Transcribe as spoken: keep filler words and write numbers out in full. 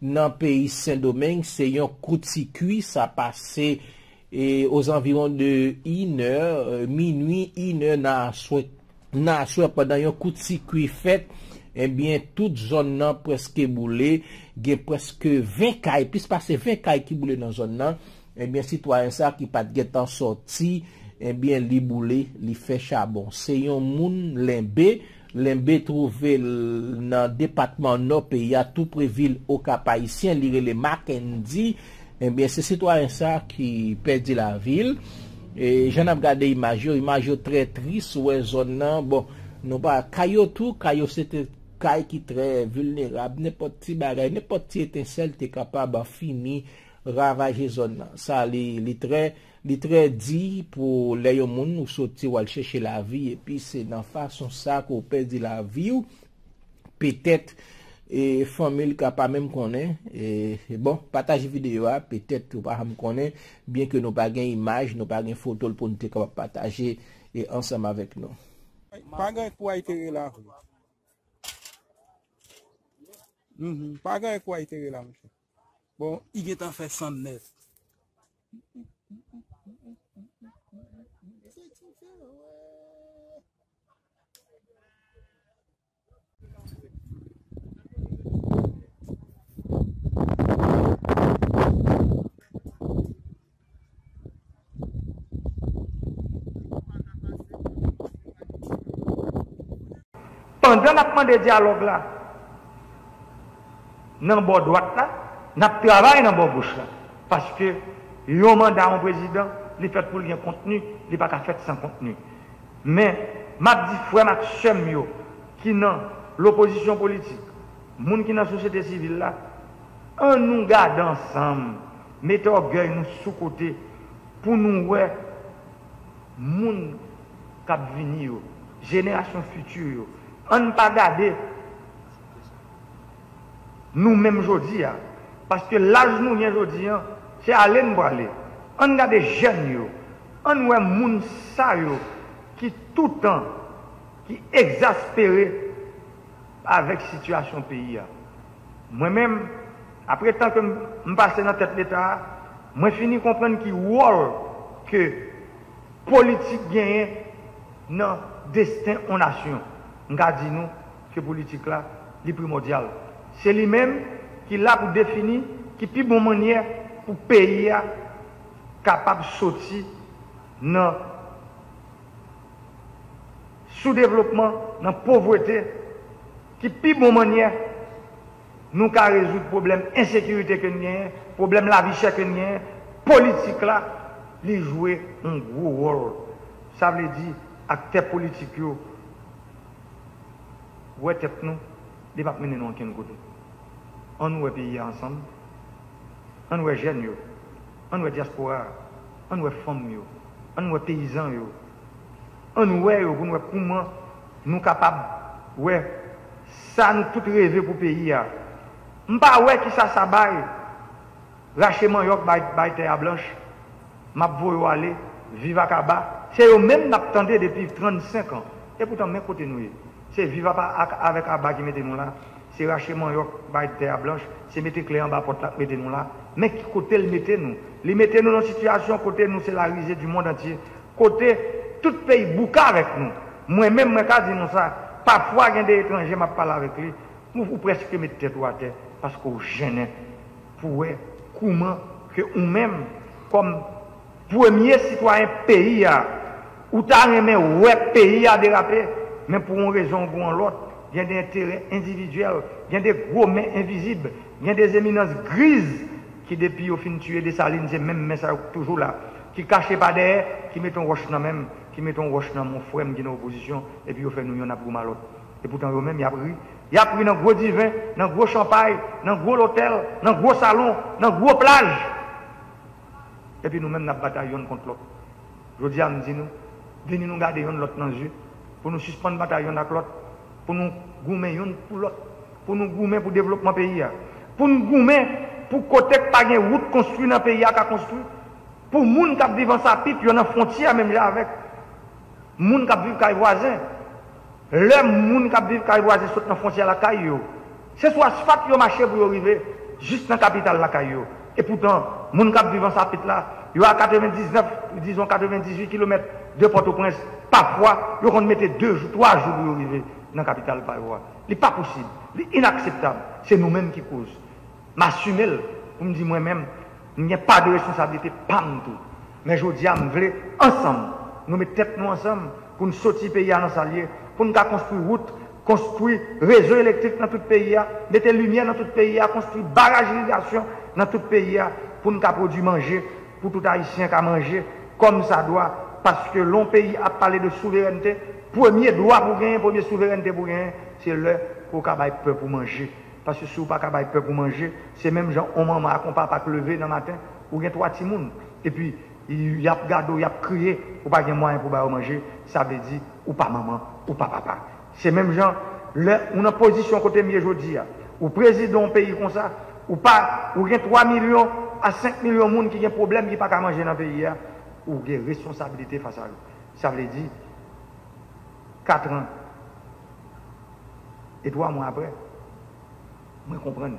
nan peyi Sendomeng, se yon kout sikui, sa pase e, aux environs de inè, e, minui, inè nan aswè, nan aswè pandan yon kout sikui fèt, ebyen, tout zòn nan prèske boule, gen prèske ven kay, plis pase ven kay ki boule nan zòn nan, ebyen, sitwayen sa ki pa t gentan sòti, ebyen, li boule, li fè chabon. Se yon moun Lenbe, Lenbe twouve l nan depatman Nò peyi a, tou pre vil Okap Ayisyen, li rele Mackendy. Ebyen, se sitwayen sa ki pèdi lavi l. E, jan n ap gade imaj yo, imaj yo trè tris, ou wè zòn nan, bon, nou pa, kay yo tou, kay yo se te kay ki trè vilnerab, nenpòt ti bagay, nenpòt ti etensèl te kapab fini ravaje zòn nan. Sa, li, li trè, li trè di pou lè yon moun ou soti w al chèche lavi, epi se nan fason sa ke w pèdi lavi w, petèt, e, fanmi l ka pa menm konnen, e, bon, pataje videyo a, petèt ou pa janm konnen, byen ke nou pa gen imaj, nou pa gen foto l pou nou te kapab pataje, e, ansanm avèk nou. Pa gen kwa itere la vre. Mhm. Pa gen kwa itere la, mesye. Bon, i gentan fè san nèf. Pandan n ap mande dyalòg la nan bò dwat la, n ap travay nan bò goch la. Paske yon manda yon prezidan, li fèt pou l gen kontni, li pa ka fèt san kontni. Men, m ap di frè m ak sè m yo ki nan lopozisyon politik, moun ki nan sosyete sivil la, ann nou gade ansanm, mete ògèy nou sou kote pou nou wè moun k ap vini yo, jenerasyon fiti yo. Ann pa gade nou menm jodi a. Paske laj nou gen jodi a, se ale n prale. Ann gade jèn yo. Ann wè moun sa yo ki toutan, ki egzaspere avèk sitiyasyon peyi a. Mwen menm, apre tan ke m, m pase nan tèt Leta a, mwen fini konprann ki wòl ke politik genyen nan desten yon nasyon. M ka di nou ke politik la, li primòdyal. Se li menm ki la pou defini ki pi bon mannyè pou peyi a kapab soti nan soudevlopman, nan povrete, ki pi bon mannyè nou ka rezoud pwoblèm ensekirite ke n genyen, pwoblèm lavi chè ke n genyen, politik la, li jwe yon gwo wòl. Sa vle di, aktè politik yo wè tèt nou, li p ap mennen nou ankenn kote. Ann wè peyi a ansanm. Ann wè jèn yo, ann wè dyaspora a, ann wè fanm yo, ann wè peyizan yo, ann wè yo pou n wè kouman nou kapab wè sa nou tout reve pou peyi a. M pa wè kisa sa bay, rache manyòk bay, bay tè a blanch, m ap voye w ale, viv ak aba. Se yo menm n ap tande depi trannsenk an. Epoutan, men kote nou ye. Se viv apa-, ak, avèk aba ki mete nou la. Se rache manyòk, bay tè a blanch. Se mete kle anba pòt la k mete nou la. Men ki kote l mete nou. Li mete nou nan sitiyasyon kote nou se la risée du monde entier. Kote tout peyi bouke avèk nou. Mwen menm, mwen ka di nou sa. Pafwa gen de etranje m ap pale avèk li. Ou, ou prèske met tèt ou atè paske w jennen pou wè kouman ke ou menm, kòm premye sitwayen peyi a, ou ta renmen wè peyi a derape, men pou yon rezon ou pou yon lòt, gen de enterè endividyèl, gen de gwo men envizib, gen de eminans griz ki depi yo fin tiye Desalin, se menm men sa yo k toujou la, ki kache pa dèyè, ki mete yon wòch nan men m, ki mete yon wòch nan men yon frè m ki nan opozisyon, epi yo fè nou yonn ap goumen a lòt. Epoutan yo menm, y ap ri. Y ap ri nan gwo diven, nan gwo chanpay, nan gwo lotèl, nan gwo salon, nan gwo plaj. Epi nou menm n ap batay yonn kont lòt. Jodi a m di nou, vini nou gade yonn lòt nan zye, pou nou sispann batay yonn ak lòt, pou nou goumen yonn pou lòt, pou nou goumen pou devlopman peyi a, pou n goumen pou kote k pa gen wout konstwi nan peyi a ka konstwi, pou moun k ap viv Ansapit yo nan fwontyè menm jan avèk moun k ap viv kay vwazen. Lè moun k ap viv kay vwazen sot nan fwontyè lakay yo, se sou asfalt yo mache pou yo rive. jis nan kapital lakay yo. Epoutan, moun k ap viv Ansapit la, yo a katrevendiznèf, dizon katrevendizuit kilomèt de Pòtoprens, pafwa, yo konn mete de jou, twa jou pou yo rive nan kapital pa yo a. Li pa posib, li inakseptab. Se nou menm ki koz. M asime l pou m di mwen menm, m gen pa de responsablite pa m tou. Men jodi a, m vle, ansanm, nou met tèt nou ansanm pou n soti peyi a nan sa l ye, pou n ka konstwi wout, konstwi rezo elektrik nan tout peyi a, mete limyè nan tout peyi a, konstwi baraj irigasyon nan tout peyi a, pou n ka pwodui manje, pou tout Ayisyen ka manje kòmsadwa, paske lè yon peyi ap pale de souverènte, premye dwa pou genyen, premye souverènte pou genyen, se lè pou w ka bay pèp ou manje. Paske si w pa ka bay pèp ou manje, se menm jan yon manman ak yon papa k leve nan maten, ou gen twa timoun, epi y ap gade w, y ap kriye, ou pa gen mwayen pou ba yo manje, sa vle di ou pa manman, ou pa papa. Se menm jan, lè ou nan pozisyon kote m ye jodi a, ou prezidan yon peyi konsa, ou pa, ou gen twa milyon a senk milyon moun ki gen pwoblèm, ki pa ka manje nan peyi a, ou gen responsablite fas a yo. Sa vle di, kat an e twa mwa apre, mwen konprann.